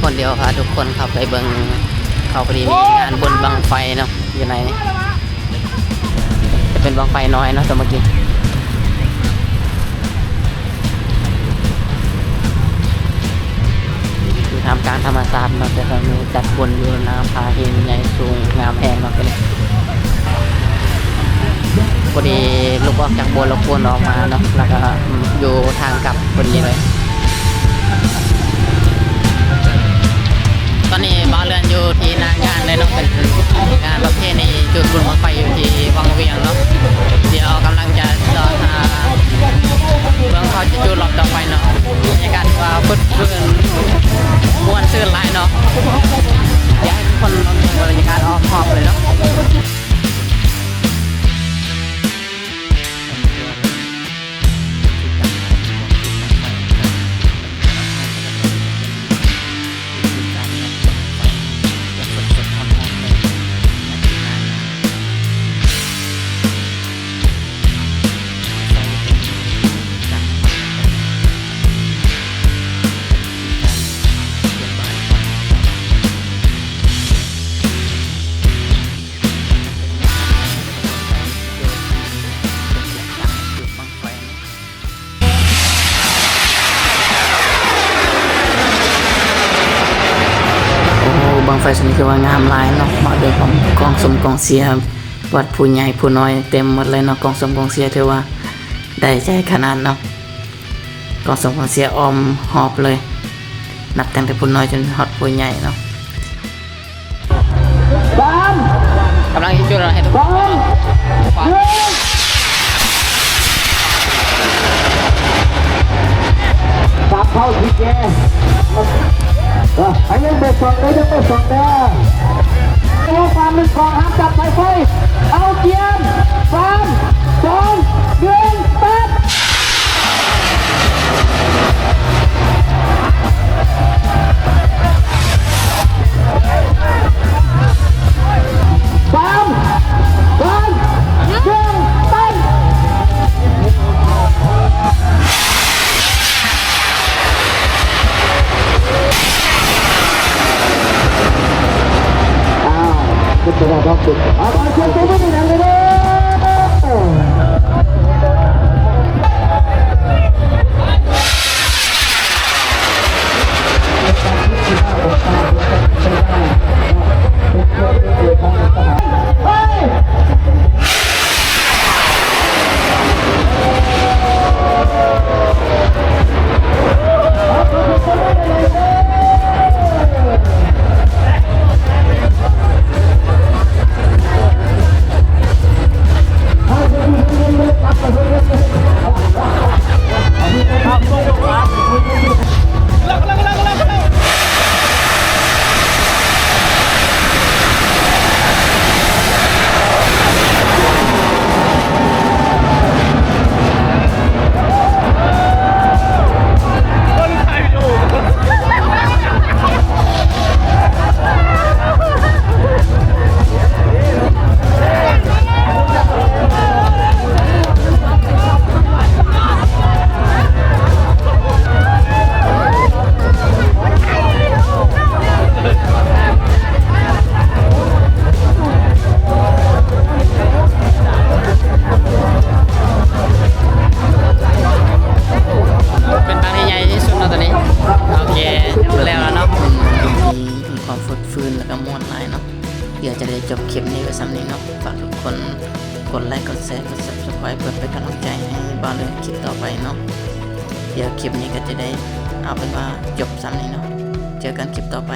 ຄົນດຽວພາທຸກຄົນເຂົ້າໄປເບິ່ງ ເຂົາພໍດີມີງານບຸນບັ້ງໄຟເນາະ ຢູ່ໃນນີ້ ຈະເປັນບັ້ງໄຟນ້ອຍເນາະ ຕອນເມື່ອກີ້ ຢູ່ທ່າມກາງທຳມະຊາດເນາະ ແຕ່ວ່າມີຈັດບຸນຢູ່ໜ້າຜາຫີນໃຫຍ່ສູງງາມແຮງເນາະ ພໍດີລຸກອອກຈາກໂບດ ແລ້ວກວນອອກມາເນາະ ແລ້ວກໍຢູ່ທາງກັບ ຄົນນີ້ເລີຍ ຕອນນີ້ບ່າວເລື່ອນຢູ່ທີ່ໜ້າງານເລີຍເນາະ ເປັນງານປະເພນີຈູດບຸນບັ້ງໄຟຢູ່ທີ່ວັງວຽງເນາະ ດຽວກຳລັງຈະຈອດຫາເບິ່ງເຂົາຈະຈູດລອບຕໍ່ໄປເນາະ ບັນຍາກາດວ່າຟຶດຟື້ນ ມ່ວນຊື່ນຫຼາຍເນາະ ຢາກໃຫ້ທຸກຄົນລອງເບິ່ງບັນຍາກາດຮອບໆເລີຍເນາະ. ໂອ້ ບັ້ງໄຟຊຸມນີ້ຄືວ່າງາມຫຼາຍເນາະ ມາດ້ວຍຄວາມກອງຊົມກອງເຊຍ ວັດຜູ້ໃຫຍ່ຜູ້ນ້ອຍເຕັມໝົດເລີຍເນາະ ກອງຊົມກອງເຊຍຖືວ່າໄດ້ໃຈຂະໜາດເນາະ ກອງຊົມກອງເຊຍອ້ອມຮອບເລີຍ ນັບຕັ້ງແຕ່ຜູ້ນ້ອຍຈົນຮອດຜູ້ໃຫຍ່ເນາະ. ສາມ ກຳລັງຊິຈູດແລ້ວ ໃຫ້ທຸກຄົນ ສອງ ໜຶ່ງ ສາມເທົ່າທີ່ແກ ເອີ ໃຫ້ຍັງບໍ່ສອງເດີ ຍັງບໍ່ສອງເດີ ເອົາຄວາມໜຶ່ງຂອງຫ້າມຈັບສາຍໄຟ ເອົາກຽມ ສາມ ສອງ ໜຶ່ງ ຕັດ. ສາມ ສອງ ໜຶ່ງ ຕັດ. ອ້າວ ເປັນໄປໄດ້ບໍ່? ເອົາ ເອົາ ເຊີນຕົບມືໃຫ້ນຳເດີ. ເປັນບັ້ງທີ່ໃຫຍ່ທີ່ສຸດເນາະ ຕອນນີ້ ໂອເຄ ແລ້ວລະເນາະ ຄວາມຟຶດຟື້ນ ແລ້ວກໍມ່ວນຫຼາຍເນາະ. ດຽວຈະໄດ້ຈົບຄລິບນີ້ໄວ້ຊ່ຳນີ້ເນາະ ຝາກທຸກຄົນກົດໄລກ໌ ກົດແຊ ກົດ Subscribe ເພື່ອເປັນກຳລັງໃຈໃຫ້ບ່າວເລື່ອນຄລິບຕໍ່ໄປເນາະ. ດຽວຄລິບນີ້ກໍຈະໄດ້ ເອົາເປັນວ່າຈົບຊ່ຳນີ້ເນາະ ເຈີກັນຄລິບຕໍ່ໄປ.